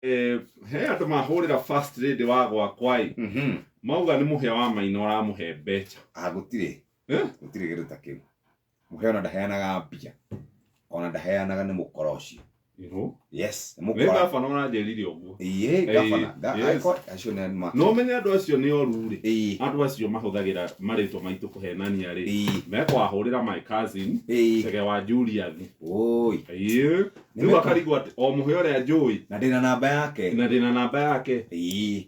Eh, he andũ mahũrĩra first lady wa gwakwa ĩ mauga nĩ mũhĩa wa maina ũramũhe mbeca. Ah, gũtirĩ. Eh? Gũtirĩ kĩndũ ta kĩu. Mũhĩa ona ndaheanaga mbia, ona ndaheanaga, nĩ mũkora ũcio. Ihu. Yes, nĩ Nĩ mũkora. gabana ũranjĩrire ũguo. Ĩĩ, gabana. Yes. Acio nĩ ma. No menye andũ acio nĩ oru rĩ. Andũ acio mahũthagĩra marĩtwa maitũ kũhenania rĩ. Mekwahũrĩra my cousin Chege wa Julius. Oi. Ĩĩ. Nĩ Rĩu mekwa- akarigwo atĩ o mũhĩa ũrĩa njũĩ. Na ndĩna namba yake. Na ndĩna namba yake.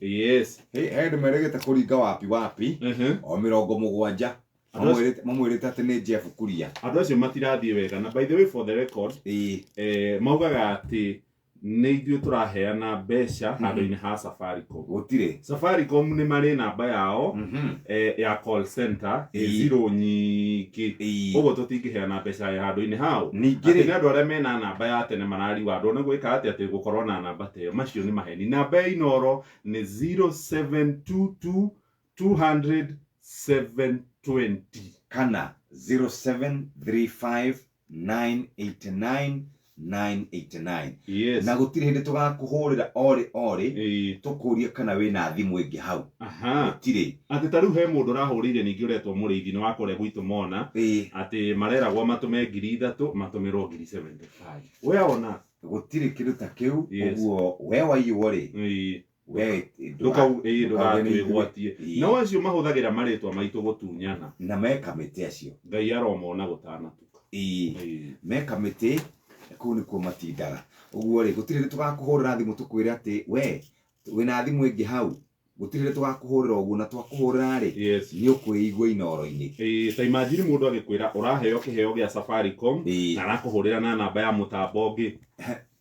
Yes. He andũ merĩgĩte kũringa wapi wapi o 70. Andũ acio- Mamwĩrĩte atĩ nĩ Jeff Kuria. Andũ acio matirathiĩ wega, na by the way, for the record, maugaga atĩ nĩ ithuĩ tũraheana mbeca handũ-inĩ ha Safaricom. Gũtirĩ. Safaricom nĩ marĩ namba yao ya call center ĩ zero nyingĩ. Ũguo tũtingĩheana mbeca handũ-inĩ hao. Ningĩ Atĩ rĩ- nĩ andũ arĩa mena namba ya tene marariwa andũ nĩ gwĩka atĩa, atĩ gũkorwo na namba ta ĩyo. Macio nĩ maheni. Namba ya Inooro nĩ 0722 200 720. Kana 0735 989 989. Yes. Na gũtirĩ hĩndĩ tũgakũhũrĩra orĩ orĩ tũkũrie kana wĩna thimũ ĩngĩ hau. Gũtirĩ. Atĩ ta rĩu he mũndũ ũrahũrĩire ningĩ ũretwo mũrĩithi nĩ wa kũrĩa gwitũ mona atĩ mareragwo matũme 3000, matũmĩrwo ngiri 75. We ona. Gũtirĩ kĩndũ ta kĩu. Yes. Ũguo we waiywo rĩ, we Ndũkau ndũkauge nĩ ithuĩ. Ndũgatwĩgwatie. No acio mahũthagĩra marĩtwa maitũ gũtunyana. Na me kamĩtĩ acio. Ngai aromona gũtanatuka. Me kamĩtĩ kũu nĩkuo matindaga. Ũguo rĩ, gũtirĩ hĩndĩ tũgakũhũrĩra thimũ tũkwĩre atĩ we wĩna thimũ ĩngĩ hau. Gũtirĩ hĩndĩ tũgakũhũrĩra ũguo, na twakũhũrĩra rĩ, nĩ ũkwĩigua Inooro-inĩ. Ĩĩ, ta imagine mũndũ agĩkwĩra ũraheo kĩheo gĩa Safaricom na arakũhũrĩra na namba ya mũtambo ũngĩ.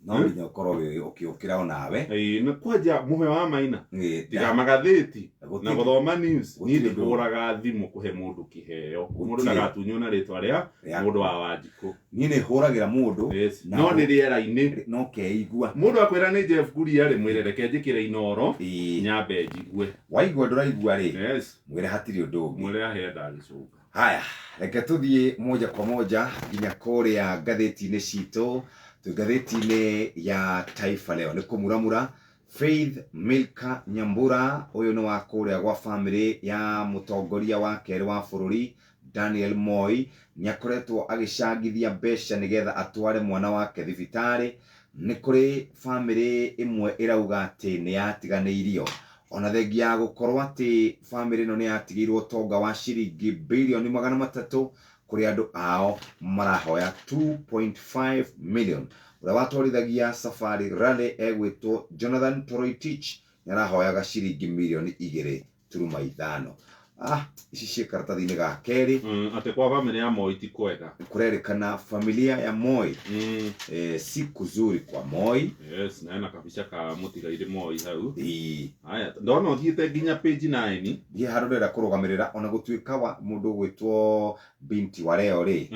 No nginya ũkorwo wĩ ũkĩũkĩra o nawe. Ĩĩ, na kwanja mũhĩa wa maina tiga magathĩti na gũthoma news, niĩ Gũtirĩ ũndũ. ndihũraga thimũ kũhe mũndũ kĩheo. Mũndũ Gũtirĩ. ndagatunywo na rĩtwa rĩa Rĩa- mũndũ wa Wanjikũ. Niĩ nĩ hũragĩra mũndũ na No nĩ rĩera-inĩ. No keigua. Mũndũ akwĩra nĩ Jeff Kuria rĩ, mwĩre reke njĩkĩre Inooro nyambe njigue. Waigua ndũraigua rĩ, mwĩre hatirĩ ũndũ ũngĩ. Mwĩre ahĩa ndagĩcũnga. Haya, reke tũthiĩ moja kwa moja nginya kũrĩa ngathĩti-inĩ citũ. Twĩ ngathĩti-inĩ ya Taifa Leo. Nĩ kũmuramura Faith Milka Nyambura, ũyũ nĩ wa kũrĩa gwa famĩlĩ ya mũtongoria wa kerĩ wa bũrũri Daniel Moi, nĩ akoretwo agĩcangithia mbeca nĩgetha atware mwana wake thibitarĩ. Nĩ kũrĩ famĩlĩ ĩmwe ĩrauga atĩ nĩ yatiganĩirio. Ona thengia ya gũkorwo atĩ famĩlĩ ĩno nĩ yatigĩirwo ũtonga wa ciringi birioni 300, kũrĩ andũ ao marahoya 2.5 million. Ũrĩa watwarithagia Safari Rally egwĩtwo Jonathan Toroitich nĩ arahoyaga ciringi mirioni 2.5. Ah, ici ciĩ karatathi-inĩ ga kerĩ. Atĩ kwa famĩlĩ ya Moi ti kwega. Kũrerĩkana familia ya Moi si kuzuri kwa Moi. Yes, na hena kabica ka mũtigairĩ Moi hau. Ĩĩ. Haya, ndona ũthiĩte nginya page 9. Thiĩ handũ ndĩrenda kũrũgamĩrĩra, ona gũtuĩka wa mũndũ ũgwĩtwo Binti wa Leo rĩ.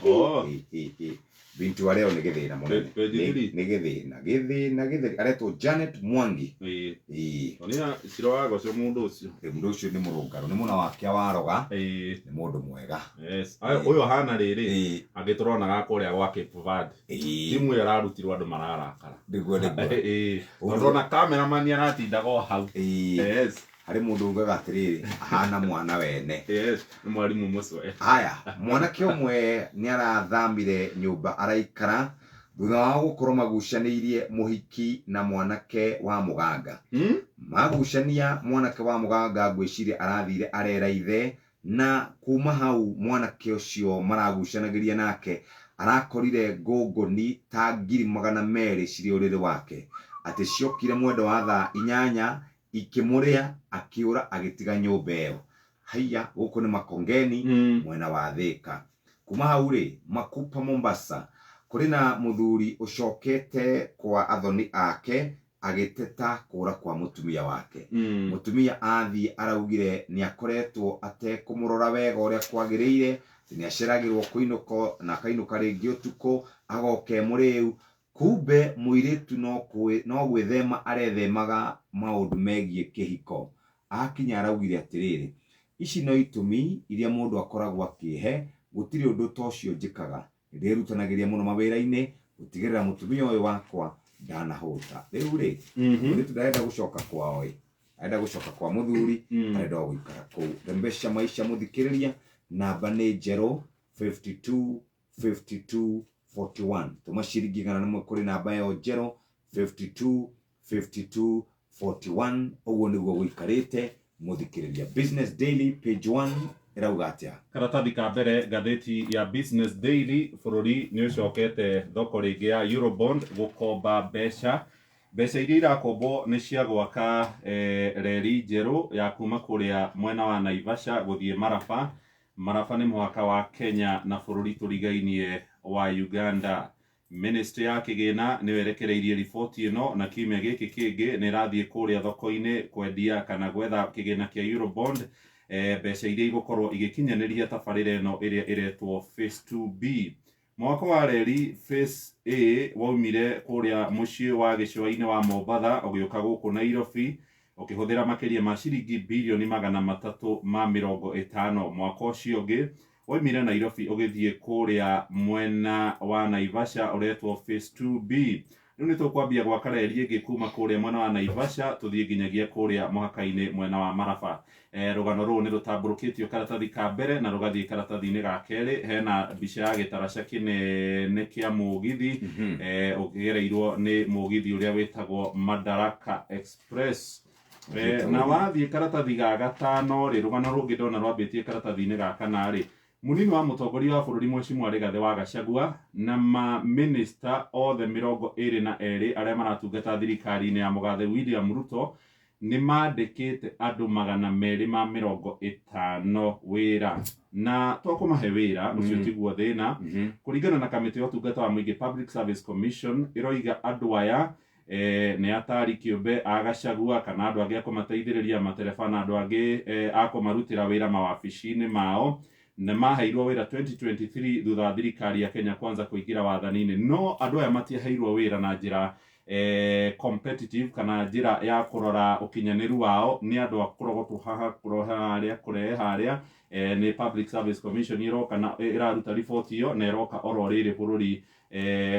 Oh. Ĩ, ĩ, ĩ. Binti wa Leo nĩ gĩthĩna mũnene. Page 3. Nĩ gĩthĩna, gĩthĩna gĩtheri. Aretwo Janet Mwangi. Ĩĩ. Ĩĩ. Onia ciro wa goco mũndũ ũcio. Ĩ, mũndũ ũcio nĩ mũrũngarũ, nĩ mũna wake waroga. Ĩĩ. Nĩ mũndũ mwega. Yes. Aya, ũyũ ahana rĩrĩ, Ĩĩ. angĩ tũronaga kũrĩa gwa Cape Verde. Ĩĩ. Timu ĩyo ĩrarutirwo andũ mararakara. Nĩguo, nĩguo. Ĩĩ. Tondũ ona cameraman aratindaga o hau. Ĩĩ. Yes. Harĩ mũndũ ugaga atĩrĩrĩ, ahana mwana wene. Yes, nĩ mwarimũ mũcoe. Haya, mwanake ũmwe nĩ arathamire nyũmba araikara thutha wao gũkorwo magucanĩirie mũhiki na mwanake wa mũganga. Magucania mwanake wa mũganga ngwĩciria arathire arera ithe, na kuma hau mwanake ũcio maragucanagĩria nake arakorire ngũngũni ta 200,000 cirĩ ũrĩrĩ wake. Atĩ ciokire mwendo wa thaa 8 ikĩmũrĩa, akĩũra agĩtiga nyũmba ĩyo. Haiya, gũkũ nĩ Makongeni, mwena wa Thĩka. Kuma hau rĩ, Makupa Mombasa, kũrĩ na mũthuri ũcokete kwa athoni ake agĩteta kũra kwa mũtumia wake. Mũtumia athiĩ araugire nĩ akoretwo atekũmũrora wega ũrĩa kwagĩrĩire, atĩ nĩ aceragĩrwo kũinũka na akainũka rĩngĩ ũtukũ, agoka e mũrĩu. Kumbe mũirĩtu no gwĩthema arethemaga maũndũ megiĩ kĩhiko. Akinya araugire atĩrĩrĩ, ici no itũmi iria mũndũ akoragwo akĩhe, gũtirĩ ũndũ ta ũcio njĩkaga. Nĩndĩrutanagĩria mũno mawĩra-inĩ gũtigĩrĩra mũtumia ũyũ wakwa Ndanahũta rĩu rĩ, mũirĩtu ndarenda gũcoka kwao ĩ, arenda gũcoka kwa mũthuri, arenda o gũikara kũu. Rembesha maisha. Mũthikĩrĩria, namba nĩ njerũ, 52 52 41. Tũma ciringi 100 kũrĩ namba ĩyo njerũ, 52 52 41. Ũguo nĩguo gũikarĩte, mũthikĩrĩria. Business Daily page 1 ĩrauga atĩa? Karatathi ka mbere ngathĩti ya Business Daily, bũrũri nĩ ũcokete thoko rĩngĩ ya Eurobond gũkomba mbeca. Mbeca iria irakombwo nĩ cia gwaka reri njerũ ya kuma kũrĩa mwena wa Naivasha gũthiĩ Maraba. Maraba nĩ mũhaka wa Kenya na bũrũri tũrigainie wa Uganda. Ministry ya kĩgĩna nĩyo ĩrekereirie riboti ĩno, na kiumia gĩkĩ kĩngĩ nĩ ĩrathiĩ kũrĩa thoko-inĩ kwendia kana gwetha kĩgĩna kĩa Eurobond, mbeca iria igũkorwo igĩkinyanĩria tabarĩra ĩno ĩrĩa ĩretwo Phase 2B. Mwako wa reri Phase A waumire kũrĩa mũciĩ wa gĩcũa-inĩ wa Mombatha ũgĩũka gũkũ Nairobi ũkĩhũthĩra makĩria ma ciringi 350 birioni. Mwaka ũcio ũngĩ waumire Nairobi ũgĩthiĩ kũrĩa mwena wa Naivasha ũretwo Phase 2B. Rĩu nĩ tũkwambia gwaka reri ĩngĩ kuma kũrĩa mwena wa Naivasha tũthiĩ nginyagia kũrĩa mũhaka-inĩ mwena wa Maraba. Rũgano rũrũ nĩ rũtambũrũkĩtio karatathi ka mbere na rũgathiĩ karatathi-inĩ ga kerĩ. Hena mbica ya gĩtaraca kĩnene kĩa mũgithi, ũkĩgereirwo nĩ mũgithi ũrĩa wĩtagwo Madaraka Express. Na wathiĩ karatathi ga gatano rĩ, rũgano rũngĩ ndona rwambĩtie karatathi-inĩ ga kana rĩ, munini wa mũtongoria wa bũrũri Mheshimiwa Rigathĩ wa Gachagua na maminista othe 22 arĩa maratungata thirikari-inĩ ya mũgathe William Ruto nĩ mandĩkĩte andũ 250 wĩra, na to kũmahe wĩra ũcio tiguo thĩna. Kũringana na kamĩtĩ ya ũtungata wa mũingĩ, Public Service Commission, ĩroiga andũ aya nĩ atari kĩũmbe a Gachagua kana andũ angĩ a kũmateithĩrĩria, matereba na andũ angĩ a kũmarutĩra wĩra mawabici-inĩ mao, na maheirwo wĩra 2023 thutha wa thirikari ya Kenya Kwanza kũingĩra wathani-inĩ. No andũ aya matiaheirwo wĩra na njĩra competitive kana njĩra ya kũrora ũkinyanĩru wao. Nĩ andũ a kũrogotwo haha, kũroha harĩa, kũrehe harĩa. Nĩ Public Service Commission ĩroka na ĩraruta riboti ĩyo, na ĩroka oro rĩrĩ bũrũri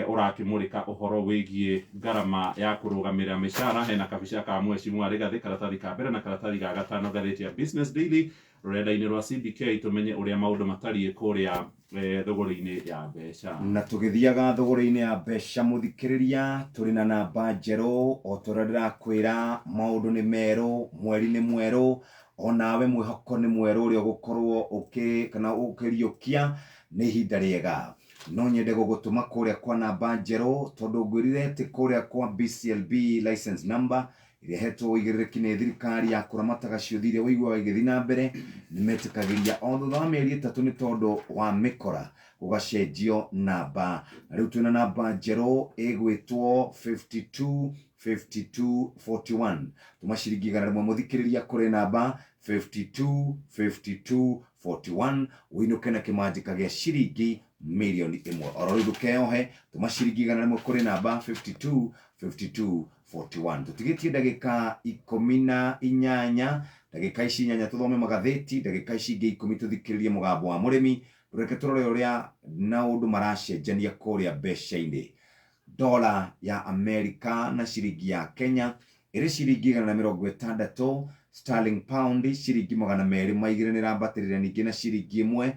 ũrakĩmũrĩka ũhoro wĩgiĩ ngarama ya kũrũgamĩrĩra mĩcara. Hena kabica ka Mheshimiwa Rigathĩ karatathi ka mbere na karatathi ga gatano ngathĩti ya Business Daily rũrenda-inĩ rwa CBK, tũmenye ũrĩa maũndũ matariĩ kũrĩa thũgũrĩ-inĩ ya mbeca. Na tũgĩthiaga thũgũrĩ-inĩ ya mbeca, mũthikĩrĩria, tũrĩ na namba njerũ. O ta ũrĩa ndĩrakwĩra, maũndũ nĩ merũ, mweri nĩ mwerũ, onawe mwĩhoko nĩ mwerũ ũrĩa ũgũkorwo ũkĩ kana ũkĩriũkia. Nĩ ihinda rĩega, no nyende gũgũtũma kũrĩa kwa namba njerũ, tondũ ngwĩrire atĩ kũrĩa kwa BCLB license number ĩrĩa ĩhetwo ũigĩrĩrĩki nĩ thirikari ya kũramataga ciũthi iria ũiguaga igĩthiĩ na mbere, nĩ metĩkagĩria o thutha wa mĩeri 3 nĩ tondũ wa mĩkora gũgacenjio namba. Na rĩu twĩna namba njerũ ĩgwĩtwo 52 52 41. Tũma ciringi 100, mũthikĩrĩria, kũrĩ namba 52 52 41, ũinũke na kĩmanjĩka gĩa ciringi 1 mirioni. Oro rĩu ndũkeyohe, tũma ciringi 100 kũrĩ namba 52 52 41. Tũtigĩtie ndagĩka 18. Ndagĩka ici inyanya tũthome magathĩti, ndagĩka ici ingĩ 10 tũthikĩrĩrie mũgambo wa mũrĩmi. Reke tũrore ũrĩa maũndũ maracenjania kũrĩa mbeca-inĩ. Dola ya Amerika na ciringi ya Kenya ĩrĩ ciringi 160. Sterling pound ciringi 202 nĩ ĩrambatĩrĩra ningĩ na ciringi 1.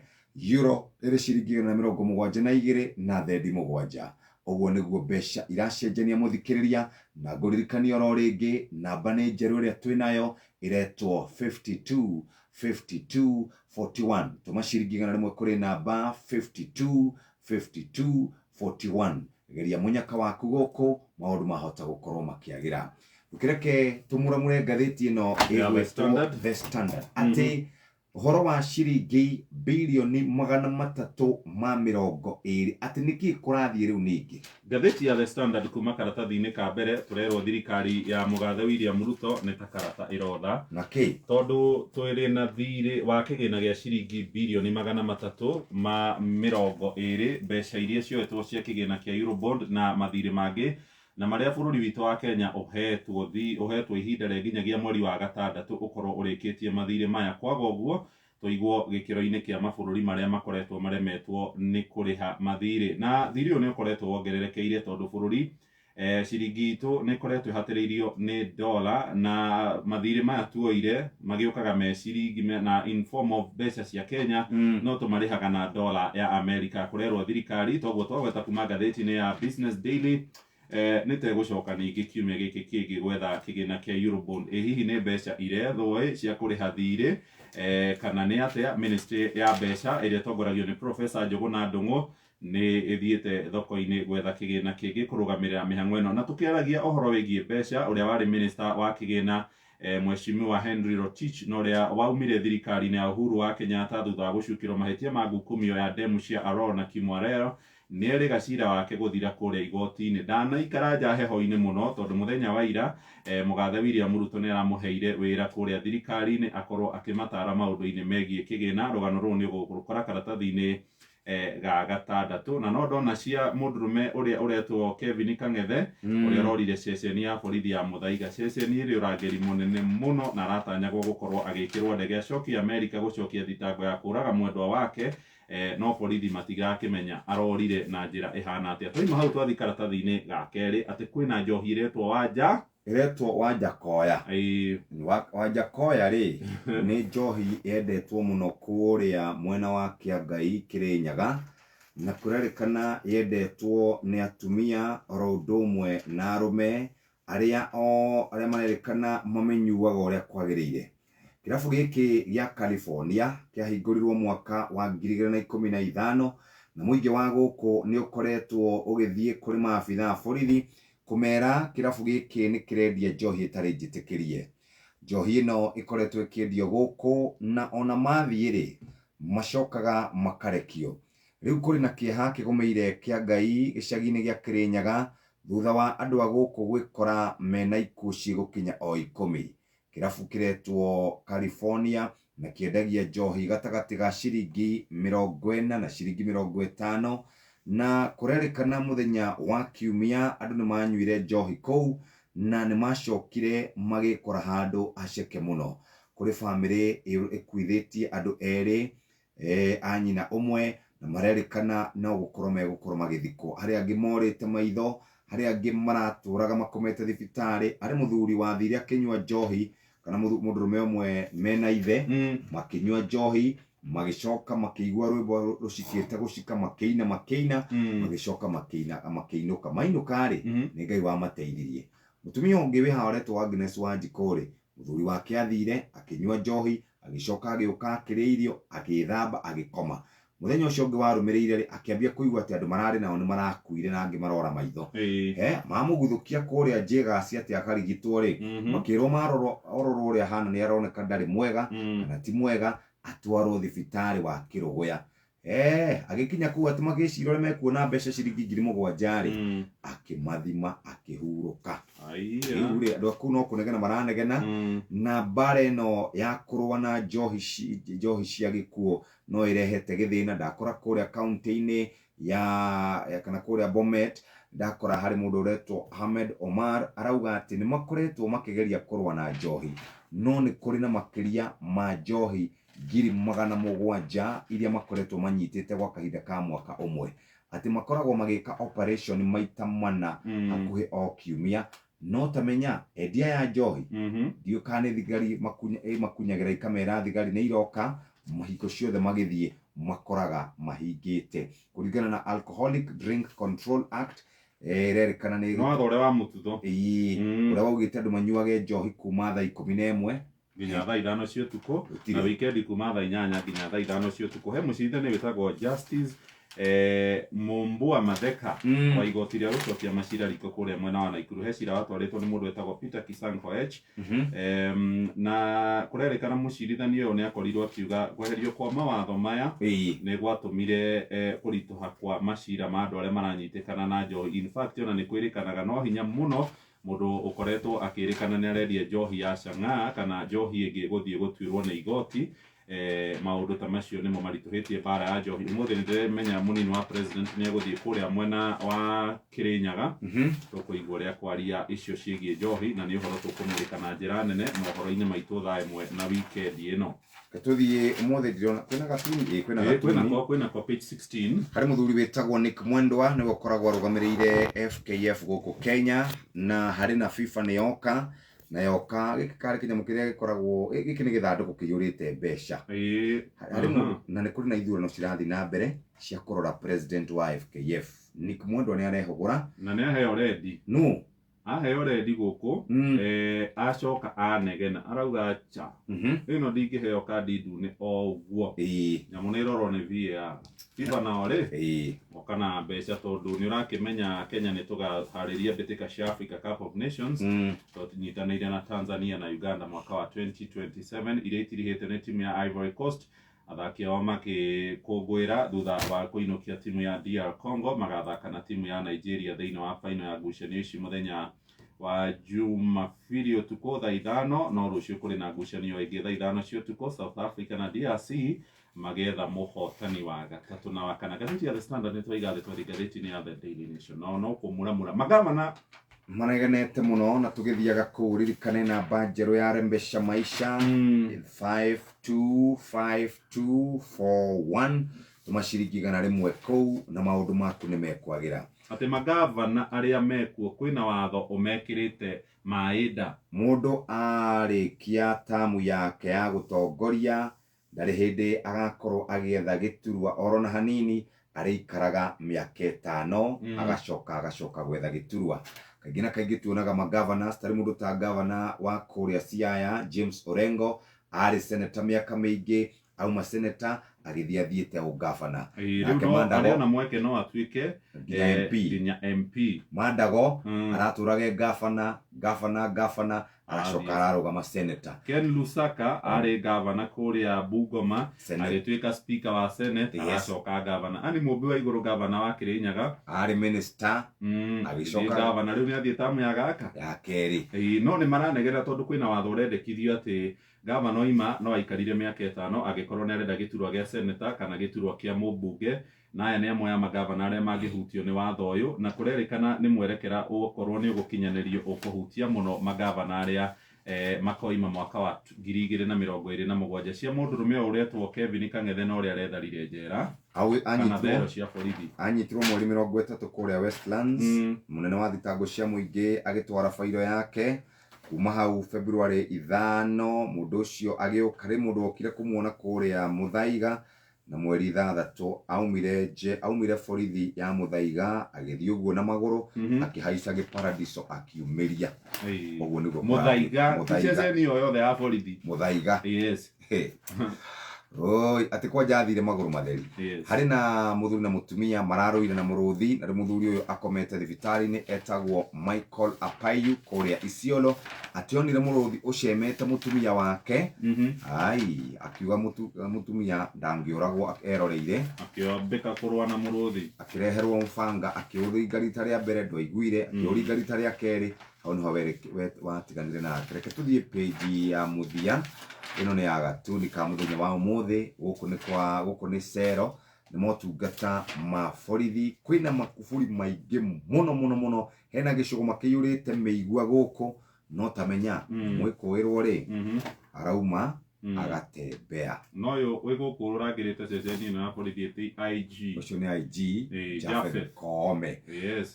Euro ĩrĩ ciringi 172 na thendi 7. Ũguo nĩguo mbeca iracenjania, mũthikĩrĩria, na ngũririkania oro rĩngĩ namba nĩ njerũ ĩrĩa twĩnayo ĩretwo 52 52 41. Tũma ciringi 100 kũrĩ namba 52 52 41. Geria mũnyaka waku gũkũ, maũndũ mahota gũkorwo makĩagĩra. Reke tũmuramure ngathĩti ĩno Ya The ĩgwĩtwo Standard. The Standard, atĩ ũhoro wa ciringi 320 birioni, atĩ nĩkĩ kũrathiĩ rĩu ningĩ? Ngathĩti ya The Standard kuma karatathi-inĩ ka mbere tũrerwo thirikari ya mũgathe William Ruto nĩ ta karata ĩrotha, na kĩ? Tondũ twĩrĩ na thirĩ wa kĩgĩna gĩa ciringi 320 birioni, mbeca iria cioetwo cia kĩgĩna kĩa Eurobond na mathirĩ mangĩ na marĩa bũrũri witũ wa Kenya ũhetwo ihinda rĩa nginyagia mweri wa gatandatũ ũkorwo ũrĩkĩtie mathirĩ maya. Kwaga ũguo tũigwo gĩkĩro-inĩ kĩa mabũrũri marĩa makoretwo maremetwo nĩ kũrĩha mathirĩ, na thirĩ ũyũ nĩ ũkoretwo wongererekeire tondũ bũrũri Ciringi itũ nĩ ĩkoretwo ĩhatĩrĩirio nĩ dola na mathirĩ maya tuoire magĩũkaga me ciringi na in form of mbeca cia Kenya, no tũmarĩhaga na dola ya America. Kũrerwo thirikari toguo twagweta kuma ngathĩti-inĩ ya Business Daily, nĩ tegũcoka ningĩ kiumia gĩkĩ kĩngĩ gwetha kĩgĩna kĩa Eurobond. Ĩ hihi nĩ mbeca irethwo ĩ cia kũrĩha thirĩ, kana nĩ atĩa? Ministry ya mbeca ĩrĩa ĩtongoragio nĩ Professor Njũgũna Ndung'u nĩ ĩthiĩte thoko-inĩ gwetha kĩgĩna kĩngĩ kũrũgamĩrĩra mĩhang'o ĩno. Na tũkĩaragia ũhoro wĩgiĩ mbeca, ũrĩa warĩ minister wa kĩgĩna, Mheshimiwa Henry Rotich, na ũrĩa waumire thirikari-inĩ ya Uhuru wa Kenyatta thutha wa gũcukĩrwo mahĩtia ma ngukumio ya demu cia Arror na Kimwarer, nĩ erĩga cira wake gũthira kũrĩa igoti-inĩ. Ndanaikara nja heho-inĩ mũno tondũ mũthenya wa ira, mũgathe William Ruto nĩ aramũheire wĩra kũrĩa thirikari-inĩ akorwo akĩmatara maũndũ-inĩ megiĩ kĩgĩna. Rũgano rũrũ nĩ ũgũrũkora karatathi-inĩ ga gatandatũ. Na no ndona cia mũndũrũme ũrĩa ũretwo Kevin Kang'ethe, ũrĩa ũrorire ceceni ya borithi ya Muthaiga, ceceni ĩrĩ ũrangĩri mũnene mũno, na aratanyagwo gũkorwo agĩkĩrwo ndege acokie Amerika gũcokia thitango ya kũraga mwendwa wake, no borithi matirakĩmenya arorire na njĩra ĩhana atĩa. Twaima hau twathi karatathi-inĩ ga kerĩ atĩ kwĩna njohi ĩretwo Wanja, ĩretwo Wanjakoya. Wanjakoya rĩ, nĩ njohi yendetwo mũno kũrĩa mwena wa Kĩangai Kĩrĩnyaga, na kũrerĩkana yendetwo nĩ atumia oro ũndũ ũmwe na arũme arĩa o arĩa marerĩkana mamĩnyuaga ũrĩa kwagĩrĩire. Kĩrabu gĩkĩ gĩa California kĩahingũrirwo mwaka wa 2015, na mũingĩ wa gũkũ nĩ ũkoretwo ũgĩthiĩ kũrĩ maabitha a borithi kũmera kĩrabu gĩkĩ nĩ kĩrendia njohi ĩtarĩ njĩtĩkĩrie. Njohi ĩno ĩkoretwo ĩkĩendio gũkũ, na ona mathiĩ rĩ, macokaga makarekio. Rĩu kũrĩ na kĩeha kĩgũmĩire Kĩangai gĩcagi-inĩ gĩa Kĩrĩnyaga thutha wa andũ a gũkũ gwĩkora mena ikuũ cigũkinya o 10. Kĩrabu kĩretwo California na kĩendagia njohi gatagatĩ ga ciringi 40 na ciringi 50, na kũrerĩkana mũthenya wa kiumia andũ nĩ manyuire njohi kũu na nĩ macokire magĩkora handũ haceke mũno. Kũrĩ bamĩrĩ ĩkuithĩtie andũ erĩ, a nyina ũmwe, na marerĩkana no gũkorwo megũkorwo magĩthikwo. Harĩ angĩ morĩte maitho, harĩ angĩ maratũraga makomete thibitarĩ, harĩ mũthuri wathire akĩnyua njohi, kana mũndũrũme ũmwe mena ithe, makĩnyua njohi, magĩcoka makĩigua rwĩmbo rũcikĩte gũcika, makĩina makĩina, magĩcoka makĩina makĩinũka. Mainũka rĩ, nĩ Ngai wamateithirie. Mũtumia ũngĩ wĩ haha ũretwo Agnes Wanjikũ rĩ, mũthuri wake athire akĩnyua njohi, agĩcoka agĩũka akĩrĩa irio, agĩthamba, agĩkoma. Mũthenya ũcio ũngĩ warũmĩrĩire rĩ, akĩambia kũigua atĩ andũ mararĩ nao nĩ marakuire na angĩ marora maitho. Mamũguthũkia kũrĩa Njĩgaci atĩ akarigitwo rĩ, makĩrwo marorwo ororwo ũrĩa ahana nĩ aroneka ndarĩ mwega, kana ti mwega, atwarwo thibitarĩ wa Kĩrũgũya. Agĩkinya kũu atĩ magĩcira ũrĩa mekuona mbeca ciringi 7,000 rĩ, akĩmathima akĩhurũka. Rĩu rĩ, andũ a kũu no kũnegena maranegena, na mbara ĩno ya kũrũa na njohi cia gĩkuũ no ĩrehete gĩthĩna. Ndakora kũrĩa kaunti-inĩ ya kana kũrĩa Bomet, ndakora harĩ mũndũ ũretwo Ahmed Omar arauga atĩ nĩ makoretwo makĩgeria kũrũa na njohi, no nĩ kũrĩ na makĩria ma njohi 700,000 iria makoretwo manyitĩte gwa kahinda ka mwaka ũmwe, atĩ makoragwo magĩka operation maita mana hakuhĩ o kiumia. No tamenya endia ya njohi, ndiũĩ kana nĩ thigari makunyagĩra ikamera thigari nĩ iroka, hingo ciothe magĩthiĩ makoraga mahingĩte. Kũringana na Alcoholic Drink Control Act, ĩrerĩkana nĩ Nĩ watho ũrĩa wa mũtutho. Ĩĩ, ũrĩa waugĩte andũ manyuage njohi kuma thaa 11 nginya thaa 5 cia ũtukũ, Gũtirĩ. na wikendi kuma thaa 8 nginya thaa 5 cia ũtukũ. He mũcirithania wĩtagwo Justice Mumbua Matheka wa igoti rĩa gũcokia macira riko kũrĩa mwena wa Naikuru. He cira watwarĩtwo nĩ mũndũ wĩtagwo Peter Kisang Koech. Na kũrerĩkana mũcirithania ũyũ nĩ akorirwo akiuga kweherio kwa mawatho maya nĩ gwatũmire kũritũha kwa macira ma andũ arĩa maranyitĩkana na njohi. In fact, ona nĩ kwĩrĩkanaga no hinya mũno mũndũ ũkoretwo akĩrĩkana nĩ arendia njohi ya chang'aa kana njohi ĩngĩ gũthiĩ gũtuĩrwo nĩ igoti. Maũndũ ta macio nĩmo maritũhĩtie mbara ya njohi. Ũmũthĩ nĩ ndĩremenya mũnini wa president nĩ egũthiĩ kũrĩa mwena wa Kĩrĩnyaga. Tũkũigua ũrĩa kwaria icio ciĩgiĩ njohi, na nĩ ũhoro tũkũmũrĩka na njĩra nene mohoro-inĩ maitũ thaa 1 na wikendi ĩno. Tũthiĩ ũmũthĩ, ndĩrona kwĩna gatuni, ĩ, kwĩna Kwĩna gatuni. Kwĩna kwa page 16. Harĩ mũthuri wĩtagwo Nick Mwendwa, nĩwe ũkoragwo arũgamĩrĩire FKF gũkũ Kenya, na harĩ na FIFA nĩ yoka na yoka. Gĩkĩ karĩ kĩnyamũ kĩrĩa gĩkoragwo gĩkĩ nĩ gĩthandũkũ kĩiyũrĩte mbeca. Harĩ na nĩ kũrĩ na ithurano cirathiĩ na mbere cia kũrora president wa FKF. Nick Mwendwa nĩ arehũgũra. Na nĩ aheo rendi. No. Aheo rendi gũkũ. Acoka anegena, arauga cha ĩno ndingĩheo kandi ndune o ũguo. Nyamũ nĩ ĩrorwo nĩ VAR. FIFA nao rĩ moka na mbeca, tondũ nĩ ũrakĩmenya Kenya nĩ tũgaharĩria mbĩtĩka cia Africa Cup of Nations, tũnyitanĩire na Tanzania na Uganda mwaka wa 2027, iria itirihĩte nĩ timu ya Ivory Coast. Athaki ao makĩkũngũĩra thutha wa kũinũkia timu ya DR Congo. Magathaka na timu ya Nigeria thĩinĩ wa final ya ngucanio ici mũthenya wa Jumapili ũtukũ thaa 5. No rũciũ kũrĩ na ngucanio ĩngĩ thaa 5 cia ũtukũ, South Africa na DRC magĩetha mũhotani wa gatatũ na wa kana. Ngathĩti ya The Standard nĩ twaiga thĩ, twathiĩ ngathĩti-inĩ ya The Daily Nation, nao no kũmuramura magavana. Mareganete mũno. Na tũgĩthiaga kũu, ririkane namba njerũ ya Rembesha Maisha, 525241. Tũma ciringi 100 kũu na maũndũ maku nĩ mekwagĩra. Atĩ magavana arĩa mekuo kwĩna watho ũmekĩrĩte maĩ nda. Mũndũ arĩkia tamu yake ya gũtongoria, ndarĩ hĩndĩ agakorwo agĩetha gĩturwa oro na hanini. Arĩikaraga mĩaka 5, agacoka gwetha gĩturwa. Kaingĩ na kaingĩ tuonaga magavana tarĩ mũndũ ta gavana wa kũrĩa Siaya, James Orengo, arĩ seneta mĩaka mĩingĩ, auma seneta agĩthiĩ athiĩte ũgavana. Rĩu Nake no Mandago- arĩ ona mweke no atuĩke nginya MP. Nginya MP. Mandago aratũrage gavana, gavana, gavana, aracoka Athiĩ. ararũgama seneta. Ken Lusaka arĩ gavana kũrĩa Bungoma, Senate. agĩtuĩka speaker wa Senate, aracoka gavana ani mũmbi wa igũrũ, gavana wa Kĩrĩnyaga. Arĩ minister. Agĩcoka Agĩcoka- gavana, rĩu nĩ athiĩ tamu ya gaka ya kerĩ. Ĩĩ, no nĩ maranegera tondũ kwĩna watho ũrendekithio atĩ gavana oima no aikarire mĩaka 5 angĩkorwo nĩ arenda gĩturwa gĩa seneta kana gĩturwa kĩa mũmbunge. Na aya nĩ amwe a magavana arĩa mangĩhutio nĩ watho ũyũ, na kũrerĩkana nĩ mwerekera ũgũkorwo nĩ ũgũkinyanĩrio ũkũhutia mũno magavana arĩa makoima mwaka wa 2027. Cia mũndũrũme ũyũ ũretwo Kevin Kang'ethe na ũrĩa aretharire njera kana Anyitirwo thero cia borithi. Anyitirwo mweri 30 kũrĩa Westlands. Mũnene wa thitango cia mũingĩ agĩtwara bairo yake. Kuma hau February 5 mũndũ ũcio agĩũka, rĩ mũndũ okire kũmuona kũrĩa Mũthaiga, na mweri 6 aumire nje, aumire borithi ya Mũthaiga agĩthiĩ ũguo na magũrũ, akĩhaica gĩparadiso akiumĩria. Ũguo nĩguo. Mũthaiga. Mũthaiga. Ceceni o yothe ya borithi. Mũthaiga. Yes. Hey. Oi, atĩ kwanja athire magũrũ matheri. Harĩ na mũthuri na mũtumia mararũire na mũrũthi, na rĩu mũthuri ũyũ akomete thibitarĩ-inĩ, etagwo Michael Apayu kũrĩa Isiolo, atĩ onire mũrũthi ũcemete mũtumia wake. Ai, akiuga mũtumia ndangĩũragwo eroreire. Akĩambĩka kũrũa na mũrũthi. Akĩreherwo mũbanga, akĩũringa rita rĩa mbere, ndwaiguire, akĩũringa rita rĩa kerĩ, hau nĩho watiganire nake. Reke tũthiĩ page ya mũthia. Ĩno nĩ ya gatuni ka mũthenya wa ũmũthĩ. Gũkũ nĩ kwa gũkũ nĩ cero, nĩ motungata ma borithi. Kwĩna makuburi maingĩ mũno mũno mũno, hena gĩcũgũma kĩiyũrĩte mĩigua gũkũ, no tamenya mwĩkũĩrwo rĩ arauma agatembea. No ũyũ wĩ gũkũ ũrangĩrĩte ceceni ĩno ya borithi ĩtĩ IG. Ũcio nĩ IG Japhet Japhet. Koome.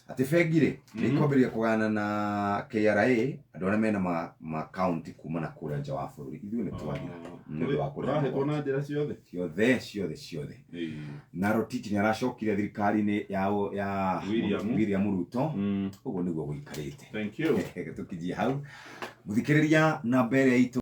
Atĩ bengi rĩ nĩ ikwambĩrĩria kũgana na KRA andũ arĩa mena ma kaunti kuma na kũrĩa nja wa bũrũri. Ithuĩ nĩ twathira nĩ ũndũ wa kũrĩha Ũrahĩtwo magoti. Na njĩra ciothe. Ciothe, ciothe, ciothe. Na Rotich nĩ aracokire thirikari-inĩ ya William. William Ruto. Ũguo nĩguo gũikarĩte. Thank you. Tũkijie hau, mũthikĩrĩria, namba ĩrĩa itũ.